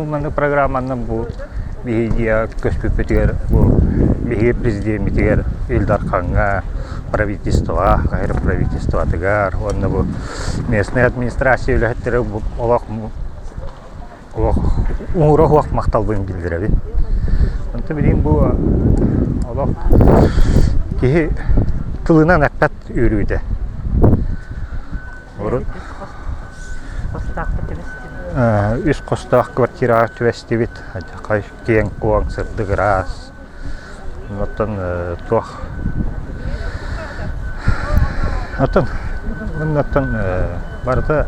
Маннык программанан бу биһиги көспүппүтүгэр бу биһиги президеммитигэр Ил Дархаҥҥа правительствоҕа Каир правительствотыгар уонна бу местнай администрация үлэһиттэрэ олох олох уҥура суох махталбын биллэрэбин. Онтон билигин бу олох киһи тылынан эппэт үөрүүтэ. Урут үс хостоох квартираҕа түбэстибит. Киэҥ-куоҥ, сырдык ыраас. Оттон туох Оттон оттон барыта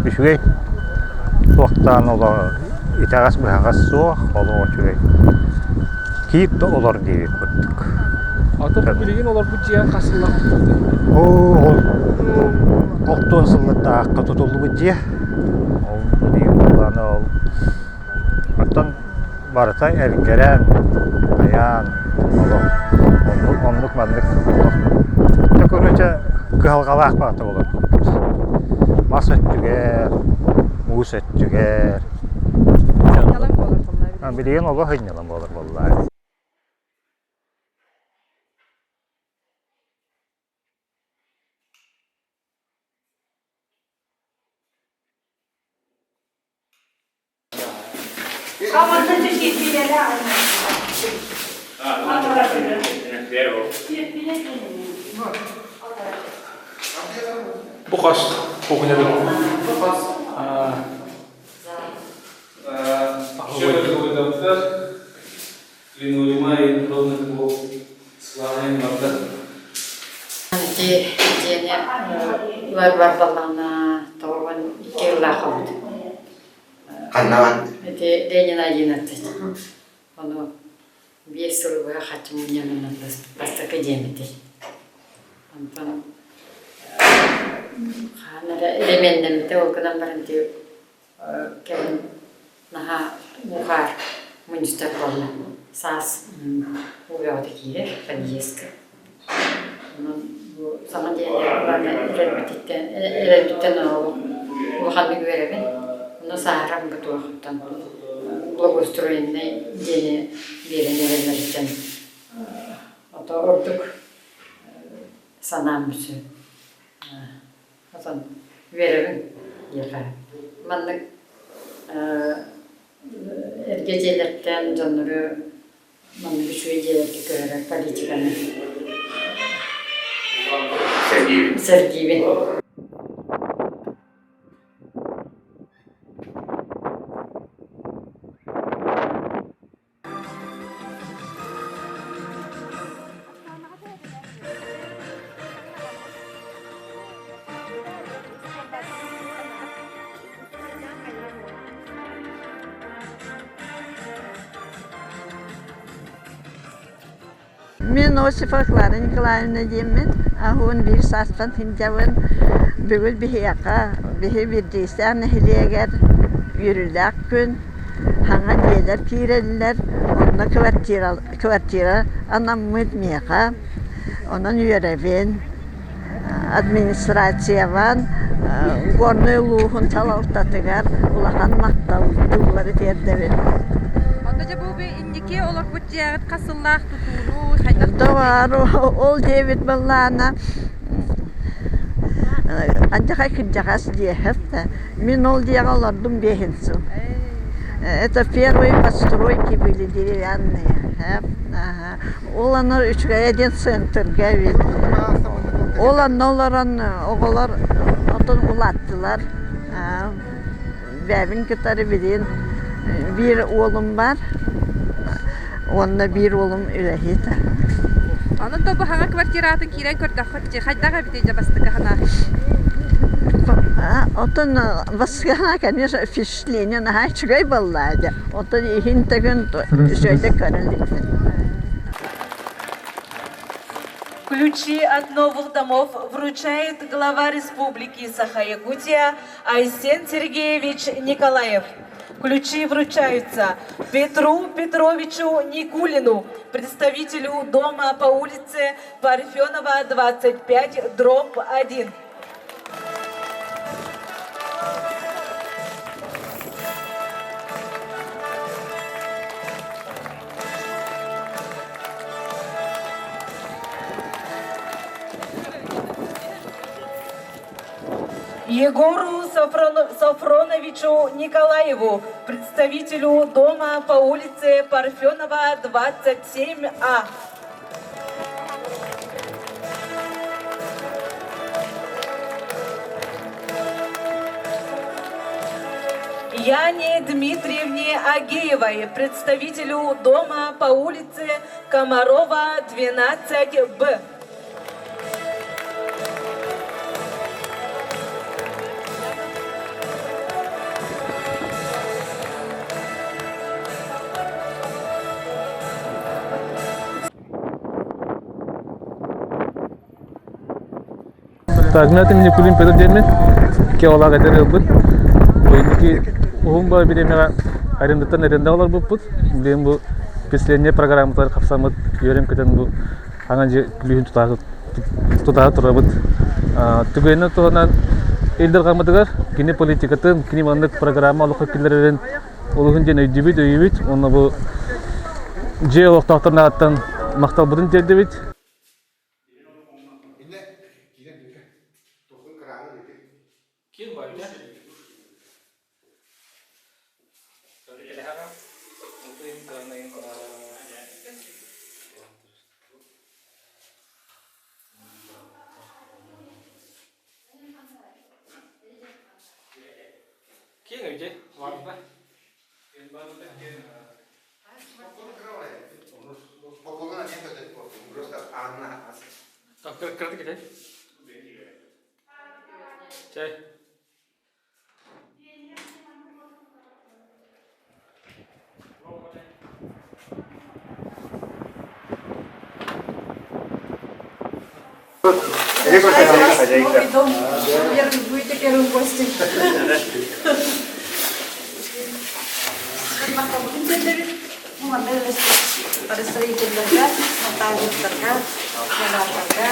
үчүгэй. Туохтаан оло итэҕэс-быһаҕас суох, олох үчүгэй. Киит да олор диэбит курдук. Атын билигин олорбут дьиэ хас сыллаах Оо, охтуон сыллардаахха тутуллубут дьиэ. Ол билигин буоллаҕына ол оттон барыта эргэрэн, айаан, олох оннук оннук маннык олох дьэ короче кыһалҕалаах баҕата олорбуппут. Мас өттүгэр, муус өттүгэр. Билигин олох ынньалаҥ буолар буоллаа. Бу хос кухнябыт. Ити дьиэни ылар буоллаҕына тоҕуон икки ыллаах эбит. Ханнаҕын? Ити Ленин 11. Ону биэс сылы быһа хаччы мунньанан бастакы дьиэм этий. Онтон хаһан эрэ элэмиэннэммитэ ол гынан баран ити Кэлин наһаа муухаар мунньустар буолла. Саас уу бөҕөтө киирэр подъездка. Онон бу саҥа дьиэни ылан эрэрбититтэн эрэрбиттэн улаханнык үөрэбин. Ону сааһыран бу туохтан благоустроеннай дьиэни биэрэн эрэллэриттэн ото ордук санаам үчүгэй. Отон үөрэбин диэхэ. Маннык эргэ дьиэлэртэн дьоннору маннык үчүгэй дьиэлэргэ көһөрөр политиканы Сэргиибин. Сэргиибин. Мин Осипова Клара Николаевна диэммин, аһуун биир саастан сылдьабын. Бүгүн биһиэхэ, биһи биирдиистээх нэһилиэгэр үөрүүлээх күн. Саҥа дьиэлэр киирэллэр, онно квартира, квартира анаммыт миэхэ. Онон үөрэбин. Администрациябан Горнай улууһун салалтатыгар улахан махтал тыллары тиэрдэбин. Онно дьэ бу инники олорбут дьиэҕит хас сыллаах тутууну хайдах Доҕоор, ол дьиэбит былаана алдьархай кырдьаҕас дьиэ Мин ол дьиэҕэ олордум биэһин сыл. Это первые постройки были деревянные. Ол аны үчүгэйэ диэн центрга эбит. Ол онно олорон оҕолор отон улааттылар. Бэйэбин кытары билигин биир уолум баар уонна биир уолум үлэһит. Онон да бу хаҥа квартиратын киирэн көрдөххө дьэ хайдах эбитий дьэ бастакы санаа? Оттон бастакы санаа, конечно, впечатление наһаа үчүгэй буолла дьэ. Оттон иһин төгүн үчүгэйдик көрөн иликпин. Ключи от новых домов вручает глава Республики Саха-Якутия Айсен Сергеевич Николаев. Ключи вручаются Петру Петровичу Никулину, представителю дома по улице Парфенова, 25, дробь 1. Егору Софроновичу Николаеву, представителю дома по улице Парфенова, 27А. Яне Дмитриевне Агеевой, представителю дома по улице Комарова, 12Б. Тагнатын Никулин Петр диэммин, икки оҕолоох эдэр ыалбыт. Бу инники уһун баа бириэмэҕэ арендаттан арендаҕа олорбуппут. Билигин бу переселение программатыгар хапсаммыт үөрэн-көтөн бу аҥа дьиэ күлүүһүн тутаһа турабыт. Түгэнин туһунан Ил Дархаммытыгар кини политикатын, кини маннык программа олоххо киллэрэрин олуһун диэн өйдүүбүт, өйүүбүт. Уонна бу дьиэ олохтоохторун ааттан махталбытын тиэрдэбит. Новый дом. Первый будете первым гостем. Представительлерге, нотариустарга, сенаторга,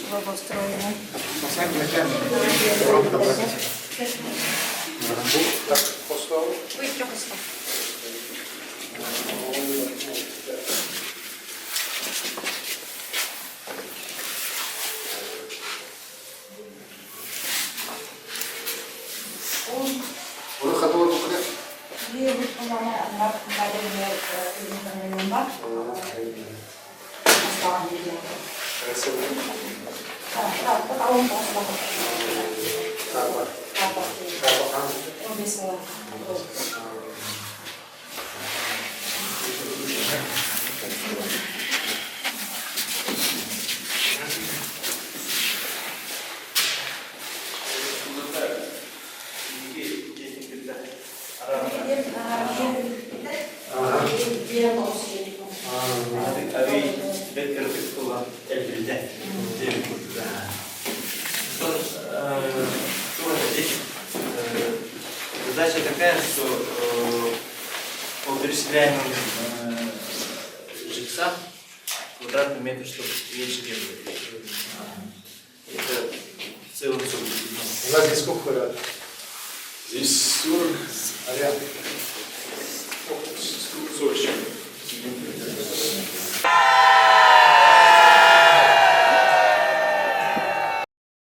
благоустроены. Задача такая, что по переселяемым жильцам квадратный метр, чтобы меньше не было. Это в целом все. У нас здесь сколько квадратов? Здесь 40, Аренда. 40 чем.